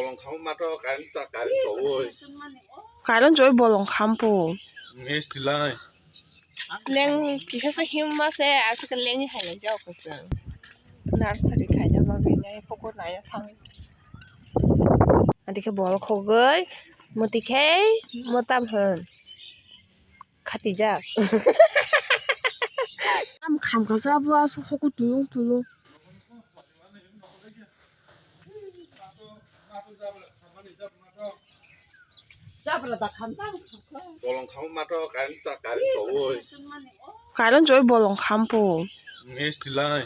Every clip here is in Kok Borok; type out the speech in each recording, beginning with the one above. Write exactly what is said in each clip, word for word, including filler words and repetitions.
Bolong khamwi mato current ta, current chowui. Current chowui bolong khampo. Nge silai. Leng kisa se himma se aswk lengwi hailai jao kwchwng. Nursery khaina bagwi nai pukur naina thangwi. Adikhe bol khogwi mwtwi khe mwtam hwn. Khatijak. Am kham khasa bo aso hoku tulung tulung. Bolong khamwi mato current ta, current chowui. Current chowui bolong khampo. Nge silai.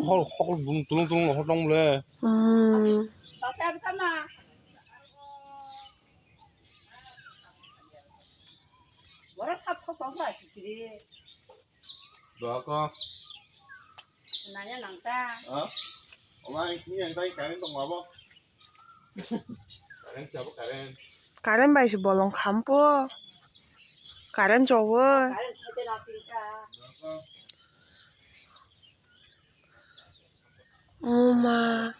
Hol hol tulung tulung hol tong le. Hmm. Borok sap sap tong ba sisiri. Doa ko. Nanya nang ta. Ha? Oma ini yang tadi karen tong mabo. Karen siapa karen? Karen bai si bolong khampo. Karen chowo. Karen sete na pinta. Doa ko. Oma.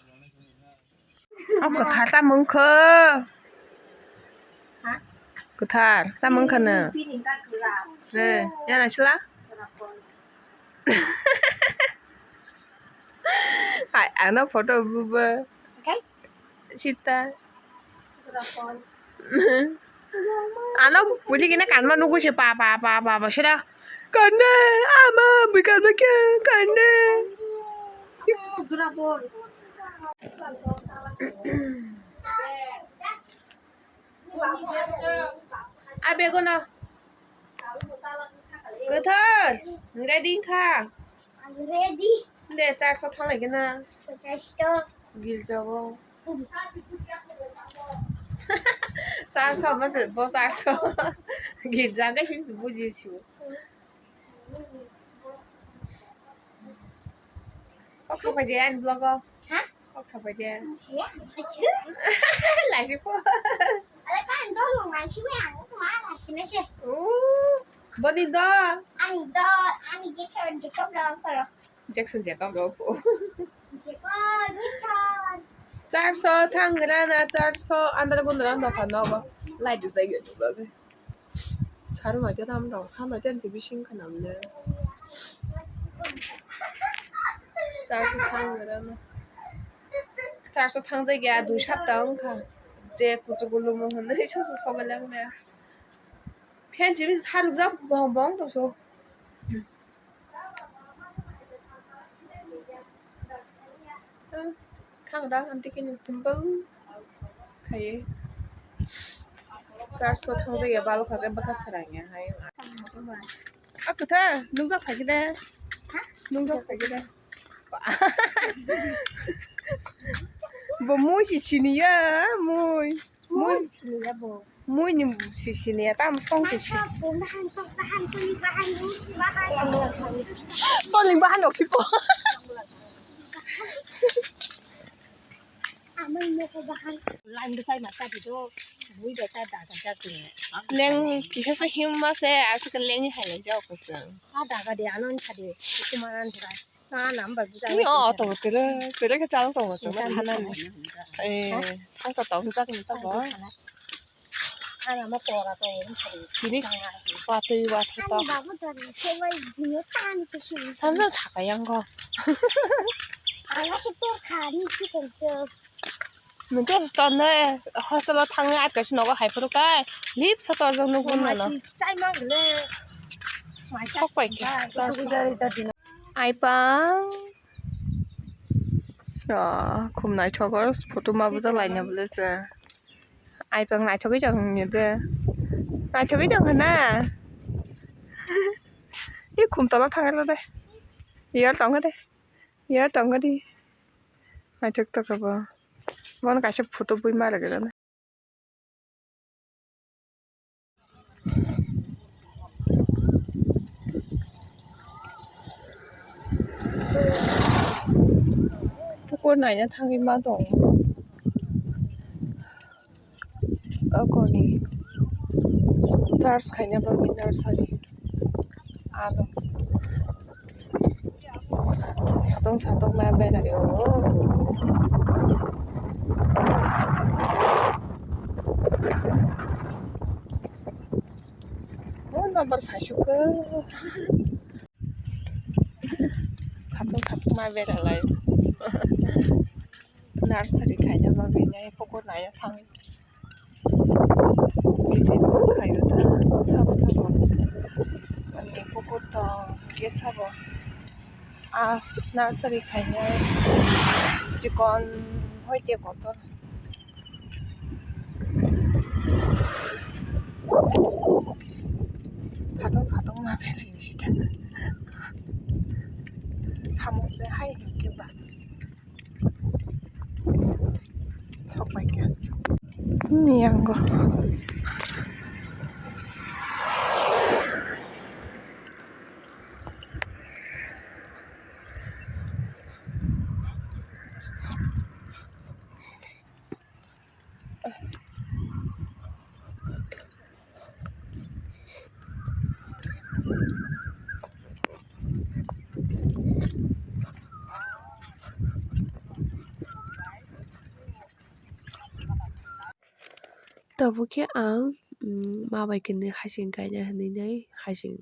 O kwthar tamo wngkha? Ha? Kwthar tamo wngkha no? Bini wngkha kwrak. Eh, yana sila? Kwrak kol. Hai, ano photo buba. Kai? Sita. Kwrak kol. Ano puli kina kanma nugu se pa, pa, pa, pa, pa, sira. Kande, ama, bikal bakya, kande. Abegono. Kwthar, ready kha? Ready. De, charso thanglai gana. Charso. Giljao. Charso, bo se, bo charso. Gilja hwnkhe sing se buji sio. Kok sapai de ani vlog o. Ha? Kok sapai de. Siya, siya. Laisi po. Ala kan dong laisi me ang ko ma laisi me se. Uh, boni do. Ani do, ani Jackson Jacob lo ko. Jackson Jacob lo po. Jacob, Jackson. Charso thang gra na, charso andar bundra no pha no go. Light jai ge. Sare noita tam tong, sare noita ni bising khanam le. Charso thang gra na. Charso thang jai gya, dui sapta wngkha. Je kuchu gulumo hwnwi soso sogai lang le. Phen simi saruk jak bong bong to so. Thang da, amtwi khe simple khaye. Charso thang jaya balo kha khe bwkha swrang ya hai. A kwtha nukjak phai khe de. Nukjak phai khe de. Bo mui si sini ya, mui. Mui sini ya bo. Mui ni sisini ya, tamo song sisi. Toni bahan oksipo. Line bwsai ma chadi do, bui bai ta daga jak ni. Leng kisa se himma se, aswk leng hai lai jao kwchwng. A daga de, ano ni chadi, kisa ma nan dura. Ah, nam bai bujak. Ni o to tere, tere ke chal to mo to. Thanani. Eh, thang to tong jak ni to bo. Ana ma pora to. Kini patwi watwi to. Ani babu to ni sebai dino tani ke sini. Thansa saka yang ko. Ana se tor khani ki kongse. Nungke rwstone hostel o thangwi atkasi nogo hai phuru kai lip sa torjak nukgo nono. Chai mang le. Mai chai. Thok pai khe. Ai pang. Ah, khum naithok o photo ma bujak laina bole se. Ai pang naithogwi tong ni de. Naithogwi tong na. I khum tola thangwi de. Iyar tong de. Iyar tong di. Naithok tokha bo. Bono kaisa photo bui ma rwgwla na. Pukur naina thangwi ma tongo. Okoni charge khaina bagwi nursery. Ano. Satong satong ma berai o. Saisukhe. Satung satung ma beralai. Nursery khaina bagwi nai pukur naina thangwi. Visit khaio ta sabo sabo. Ani pukur tong khe sabo. Ah, nursery khaina chikon hoite kotor. Satung satung ma belai sida. Samung se hai khe ba. Sok pai khe. Ni ang go. Tabuk khe ang, mm, ma bai khe nai hasing kaina hinwi nai hasing.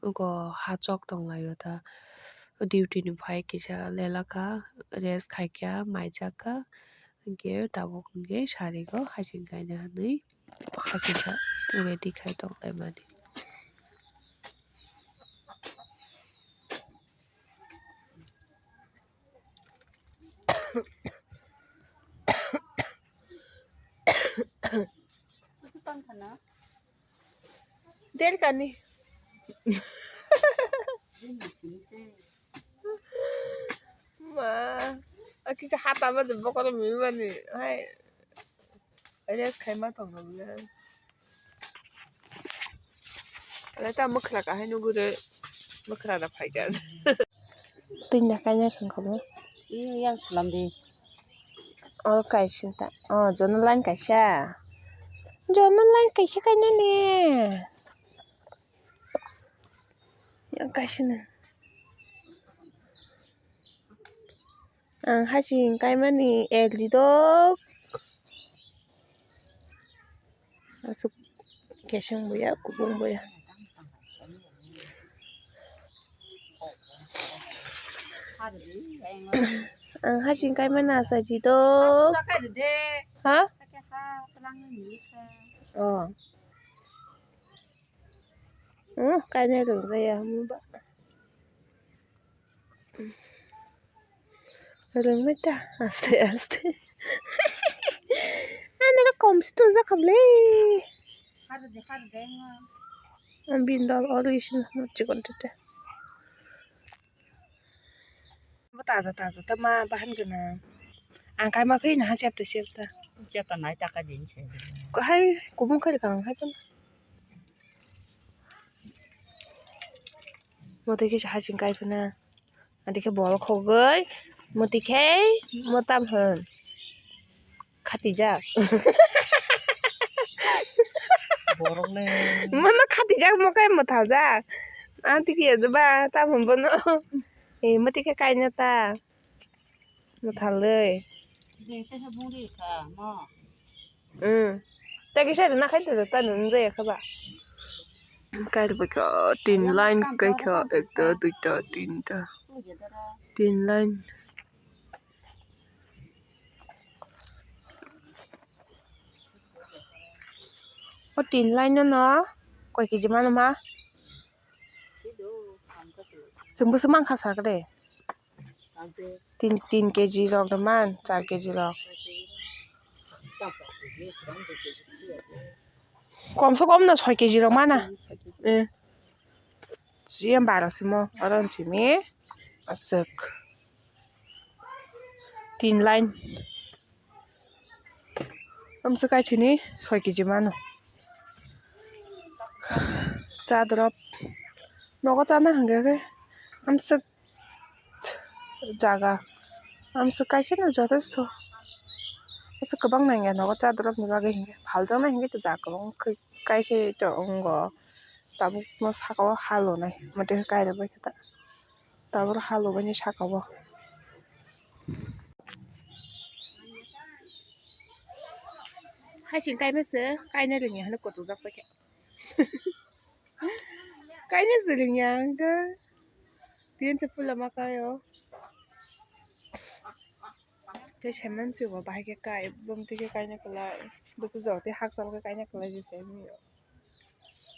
Oko ha chok tonglaio ta. Duty ni phai kisa lelakha, rest khaikha, maijakha, hinkhe tabuk hinkhe sarigo hasing kaina hinwi hakisa ready khai tonglaimani. Delkani. Ma, akisa hata ma de bokol mimani. Hai. Rest khaima tongna bwle. Ale ta mwkhra kahai nugure, mwkhra da phaikan. Twi na kaina khangkha bo. Yang sulam di. O kaisa ta. O jono line kaisa. Jono line kaisa kaina ne. Yang kaisa ne. Ang hasing kaimani L D dok. Aswk keseng boya, kubung boya. Ang hasing kaimani asai di dok. Ha? Oh. Hmm, kainai rwngjaya hwnba. Rwngmani ta aste aste. Ani rok kom si tujak kha bwle. Bini dol oro isin chikon tete. Bo taja taja ta ma bahan gana. Ang kai ma khe na ha chepta chepta. Chepta nai taka din se. Ko hai kubung khai kang hai ta. Motwi khe se hasing kai phano. Adi khe bol khogwi motwi khe motam hwn. Khatijak. Borok le. Mono khatijak mo kai mothaljak. Adi khe ba tam hwn bono. Eh, motwi khe kaina ta. Mwthalwi. Dei, tei khe bungri kha, mo. Hmm. Tei kisa rwna khai tongthok ta nung jaya kha ba. Kai rwbaikha, tin line kaikha, ekta, duita, tinta. Tin line. O tin line no no koi kg mano ma? Chwng bwswk mankha sakhe de. Tin, tin kg rok rwman, char kg rok. Kom se kom no soi kg rok mana. Eh. Siya bara simo, oro simi aswk. Tin line. Amsa kaithini soi kg mano. Cha drop. Nogo chana hwnkhe khe amsa jaga. Amsa kaikhe no jotosto. Asa kwbang nangya nogo cha drop ni bagwi hinkhe. Phaljaknai hinkhe to jaga kwbang kaikhe to wngo. Tabukno saka o ha lonai. Motwi khe kairwbaikhe ta. Tabuk ha lubaini saka o. Hai sing kaima se, kaina rwngya hwnwi kuchukjak paikha. Kaina siring ya hwnkhe. Tin se pula ma kaio. Tei saiman si bo bahai khe kai, bumtwi khe kaina kwlai. Bwswk jora tei hakchal khe kaina kwlai se saimio.